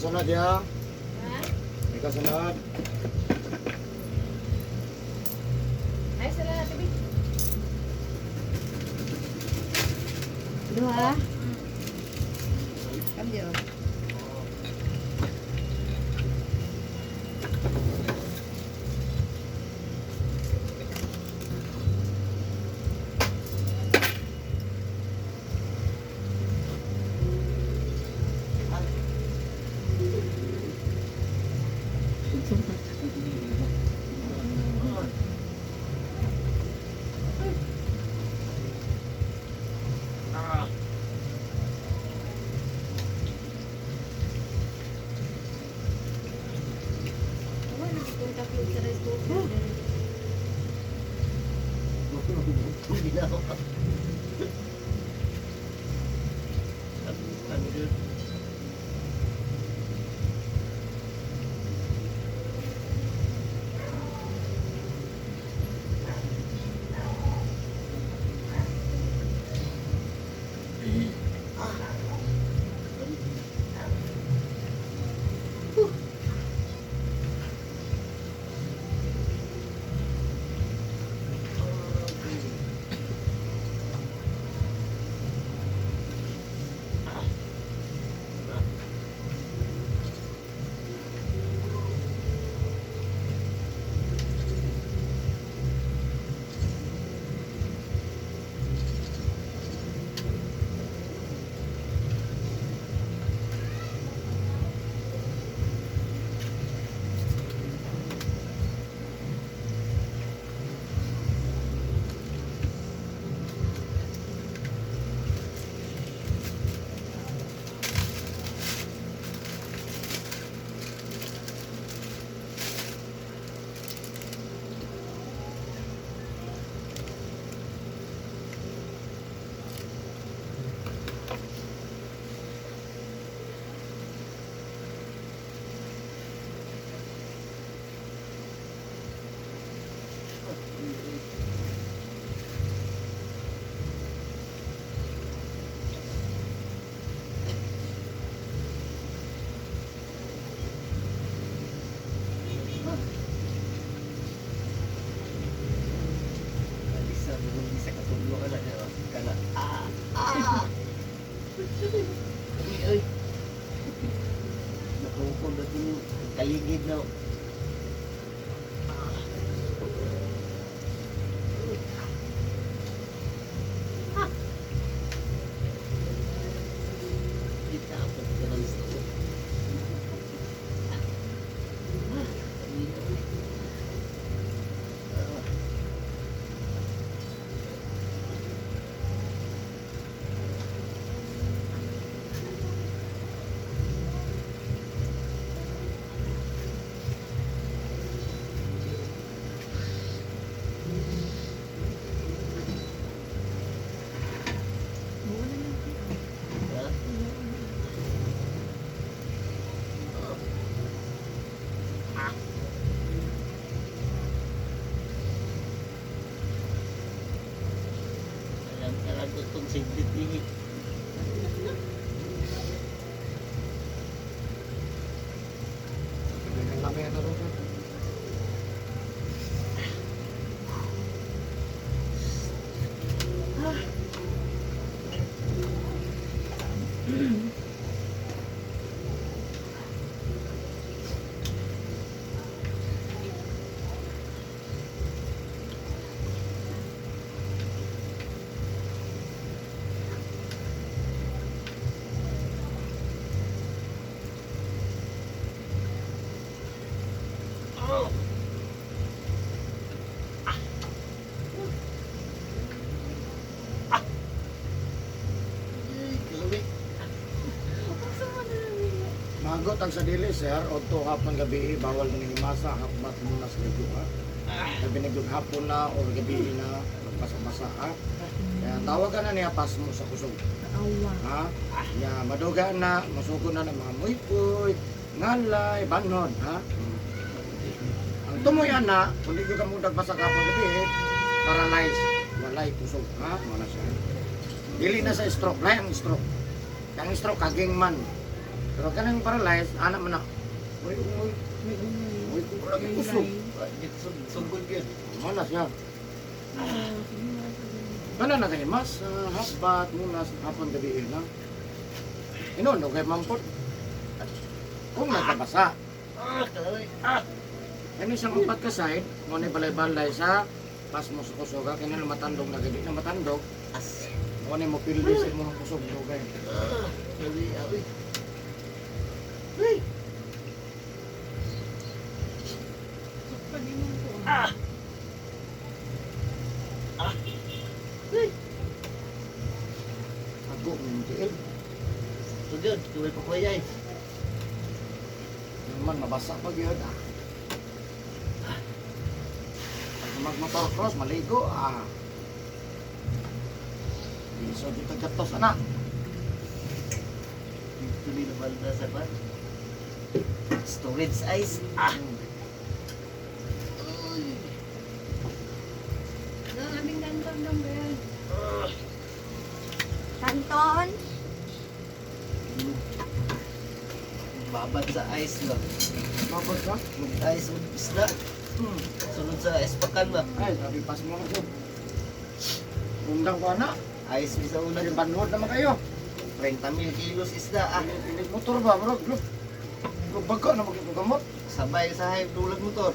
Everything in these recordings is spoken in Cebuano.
Kasunod ya. Ha? May kasunod. Ay, sala na, tabi. Duha. Kami oh. Wala, nagkikontak yung sa rice cooker. Hindi na ako. Ano yun? Alisa, hindi sa katulog ka na. Diba? Kana. Ah! Ah! Uy, uy. Nakukod na yung kaligid na. Ah. Itapot ka ng gusto ko. Ah, uy, uy. Ah. Buo na lang. Ha? Alam talaga itong siglit eh. Ganyan lang yan na rin. Ay, grabe. Magot ang sa dili, sir. O to hapon gabi, bawal nang inimasa. Hapmat muna sa ligo, ha? Sabi nagdug hapon na or gabi na, magbasa-basa, ha? Kaya tawagan na niya pasmo sa kusog. Awa. Ha? Ya, maduga na, masugo na ng mga muypoy, ngalay, banod, ha? Ang tumoy ana, kung di ka mudag basa kapon gabi, paralyze, walay kusog, ha? Muna siya. Dili na sa stroke, lay ang stroke. Ang stroke kaging man. Pero kanang paralyzed, anak man na. Uy, uy, May unay. uy, lagi May kusog. lay. Sugod yun. Malas siya. Oo, sige na, sige. Kana na kay mas hasbat muna sa hapon gabi na. Ino no kay mampot. Kung nagkabasa. Ah, kalay. Ah! Ano isang upat ka side, mo ni balay-balay sa pas mo sa kusog ka kini matandog na gid na matandog. As. Mo ni mo pildi sa imong kusog dugay. Ah, awi, awi. Uy! Sukpad imong ko. Ah! Ah! Uy! Ago mo tiil. Sugod, tuloy pa kuya eh. Naman mabasa pa gyud ah. Pag mag cross maligo ah. Iso dito gatos ana. Dito ni nabalda sa ba? Storage ice. Ah! Uy! Ang aming kanton dong ba? Kanton? Babad sa ice ba? Mabot ka? Mag-ice ug isda. Sunod sa espakan ba? Ay, sabi pas mo na ko. Undang ko ana. Ice mi sa una. Naging banhod naman kayo. 30 mil kilos isda ah. Inig motor ba, bro? Bro, bro, baga na magkagamot. Sabay sa hype dulag motor.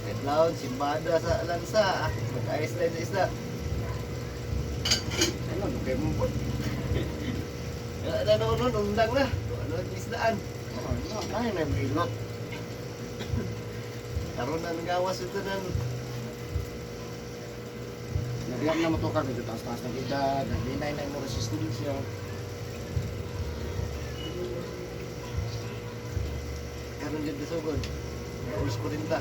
Red loud, simbada sa lansa ah. Mag-ice lang sa isda. Ano, okay mo po. Ano ano undang na. Ano ang isdaan? Oh, ano, ay, na may ilot. Karon na nagawas ito nan. Nagiyam na motor medyo taas-taas ng edad, naglinay na yung resistensya. Karon jud kasugod. Ulos ko rin ta.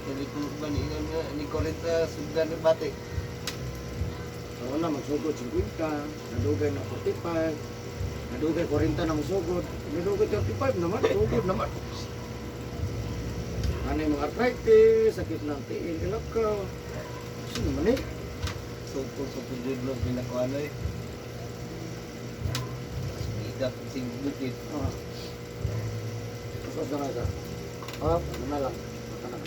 Dili ko ba ni ingon nga ni 40 sugdan ng bate. Sa una, magsugod 50, nadugay na 45, nadugay 40 na magsugod, nadugay 35 naman, sugod naman. Ano yung mga arthritis, sakit ng tiil, ilap ka. Sino naman eh? Sugod sugod jud lo pinakuan eh. Sumigap sing bukid. Ah. Tapos na nga. Oh, ano na lang. Baka na.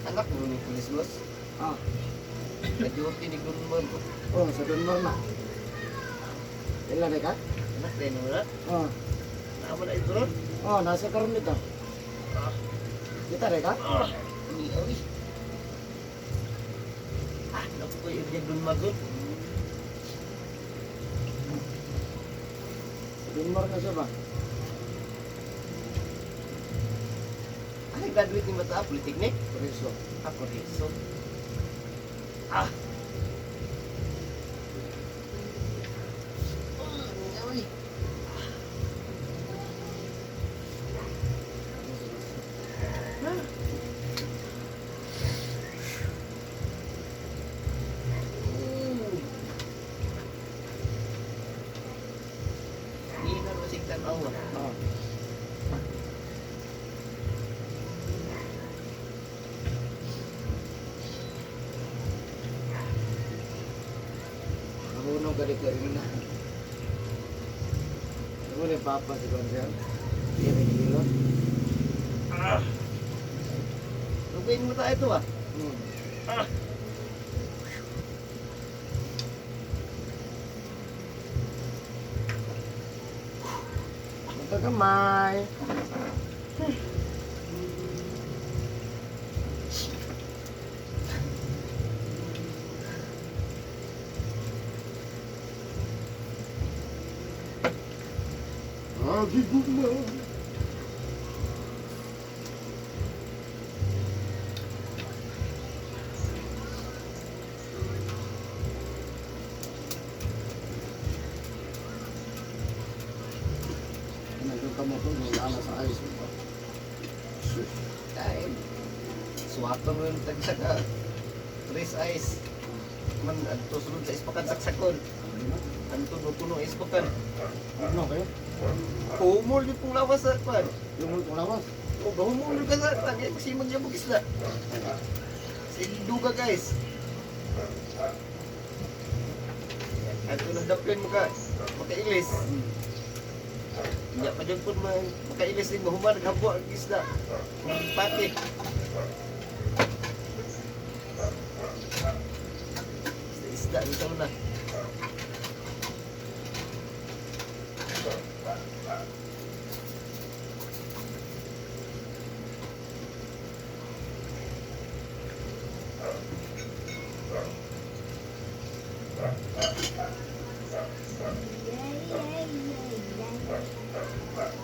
Anak mo ni pulis boss. Ah, Ka-duty ni Gunmar. oh, sa Dunmar na. Ilan na ka? Anak din mo na. Oh, Tama na ito ron. oh, nasa karon nito. Kita rin ka? Ni awi. Ah, naku ko yung Gunmar doon. Sa Dunmar ka siya ba? Ay, graduate ni Mata Polytechnic. Preso. Ako rin. So, ah. Oh, awi. Hindi na masig tanaw ah. Ah. Marunong ka dito, yun na. Ano ni Papa si Gonzal? Iya, may hilot. Lugayin mo tayo ito ah. Hmm. Magkagamay. Agiguma. Nagkanta mo ito, wala na sa ayos mo. Dahil, suwato mo yung tagsa ka. Tres ice. Man, adto sulod sa ispakan saksakon. Anto no puno ispakan. Ano kayo? Kumol yung pong lawas sa kwan. Yung multong lawas. O gahumon ka sa tangay magsimag niya bugis na. Sige duga, guys. Ato na daplin mo ka makailis. Hindi pa dyan po makailis din mahuman naghabuan ang isda. Pati. Isda isda ito na.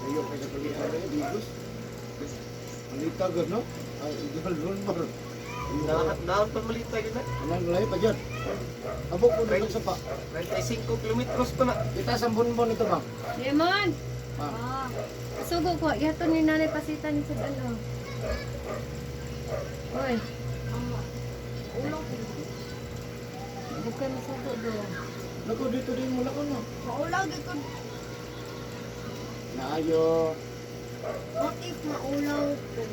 Ayaw kay sa pag-iara eh, digos. Malita gud, no? Ay, idol ron. Nahan pa malita yun na. Anang lahi pa dyan. Abok ko dito sa pa. 35 kilometros pa na. Kita sa bonbon ito, ma'am. Lemon! Ma'am. Ah. Kasugo ko. Yato ni nanay pasita ni sa ano. Oy. Maulaw ko. Bukan masugo do. Naku, dito din mula ko, no? Maulaw gid ko. Naayo. What if maulaw ko?